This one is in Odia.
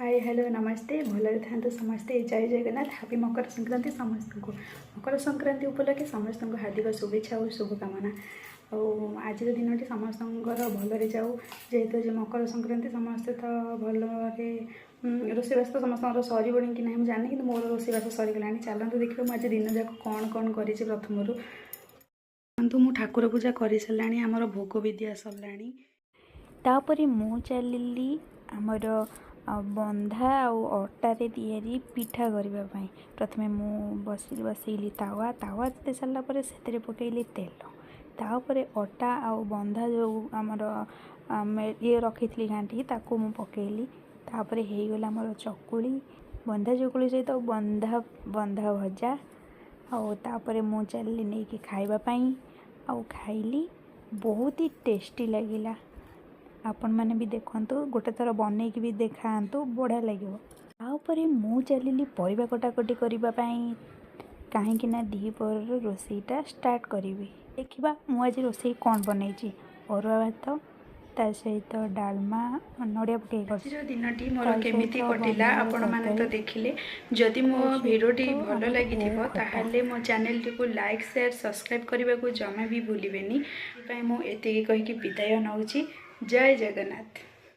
ହାଇ, ହ୍ୟାଲୋ, ନମସ୍ତେ। ଭଲରେ ଥାନ୍ତୁ ସମସ୍ତେ। ଜୟ ଜଗନ୍ନାଥ। ହାପି ମକର ସଂକ୍ରାନ୍ତି ସମସ୍ତଙ୍କୁ। ମକର ସଂକ୍ରାନ୍ତି ଉପଲକ୍ଷେ ସମସ୍ତଙ୍କୁ ହାର୍ଦ୍ଦିକ ଶୁଭେଚ୍ଛା ଓ ଶୁଭକାମନା। ଆଉ ଆଜିର ଦିନଟି ସମସ୍ତଙ୍କର ଭଲରେ ଯାଉ। ଯେହେତୁ ଆଜି ମକର ସଂକ୍ରାନ୍ତି, ସମସ୍ତେ ତ ଭଲରେ ରୋଷେଇବାସ ତ ସମସ୍ତଙ୍କର ସରିବଣି କି ନାହିଁ ମୁଁ ଜାଣିନି, କିନ୍ତୁ ମୋର ରୋଷେଇବାସ ସରିଗଲାଣି। ଚାଲନ୍ତୁ ଦେଖିବା ମୁଁ ଆଜି ଦିନ ଯାକ କ'ଣ କ'ଣ କରିଛି। ପ୍ରଥମରୁ ମୁଁ ଠାକୁର ପୂଜା କରିସାରିଲାଣି, ଆମର ଭୋଗ ବି ଦିଆ ସରିଲାଣି। ତାପରେ ମୁଁ ଚାଲିଲି ଆମର ବନ୍ଧା ଆଉ ଅଟାରେ ତିଆରି ପିଠା କରିବା ପାଇଁ। ପ୍ରଥମେ ମୁଁ ବସେଇଲି ତାୱା। ତାୱା ତାତି ସାରିଲା ପରେ ସେଥିରେ ପକାଇଲି ତେଲ। ତାପରେ ଅଟା ଆଉ ବନ୍ଧା ଯେଉଁ ଆମର ଇଏ ରଖିଥିଲି ଘାଣ୍ଟିକି, ତାକୁ ମୁଁ ପକାଇଲି। ତାପରେ ହେଇଗଲା ଆମର ଚକୁଳି, ବନ୍ଧା ଚକୁଳି ସହିତ ବନ୍ଧା ବନ୍ଧା ଭଜା। ଆଉ ତାପରେ ମୁଁ ଚାଲିଲି ନେଇକି ଖାଇବା ପାଇଁ ଆଉ ଖାଇଲି। ବହୁତ ହି ଟେଷ୍ଟି ଲାଗିଲା। ଆପଣମାନେ ବି ଦେଖନ୍ତୁ, ଗୋଟେ ଥର ବନେଇକି ବି ଦେଖାନ୍ତୁ, ବଢ଼ିଆ ଲାଗିବ। ତାପରେ ମୁଁ ଚାଲିଲି ପରିବା କଟାକଟି କରିବା ପାଇଁ, କାହିଁକି ନା ଦ୍ୱିପହରର ରୋଷେଇଟା ଷ୍ଟାର୍ଟ କରିବି। ଦେଖିବା ମୁଁ ଆଜି ରୋଷେଇ କ'ଣ ବନେଇଛି। ଅରୁଆ ଭାତ, ତା ସହିତ ଡାଲମା ନଡ଼ିଆ ପକେଇ କରିଛି। ଆଜିର ଦିନଟି ମୋର ତା କେମିତି ସହିତ କଟିଲା ବନ୍ଧା ଆପଣମାନେ ତ ତରକାରୀ, ଦେଖିଲେ। ଯଦି ମୋ ତା ଭିଡ଼ିଓଟି ସହିତ ଭଲ ଆମର ଲାଗିଥିବ, ଓଉ ଖଟା। ତାହେଲେ ମୋ ଚ୍ୟାନେଲଟିକୁ ଲାଇକ୍, ସେୟାର, ସବସ୍କ୍ରାଇବ୍ କରିବାକୁ ଜମା ବି ଭୁଲିବେନି। ସେଥିପାଇଁ ମୁଁ ଏତିକି କହିକି ବିଦାୟ ନେଉଛି। ଜୟ ଜଗନ୍ନାଥ।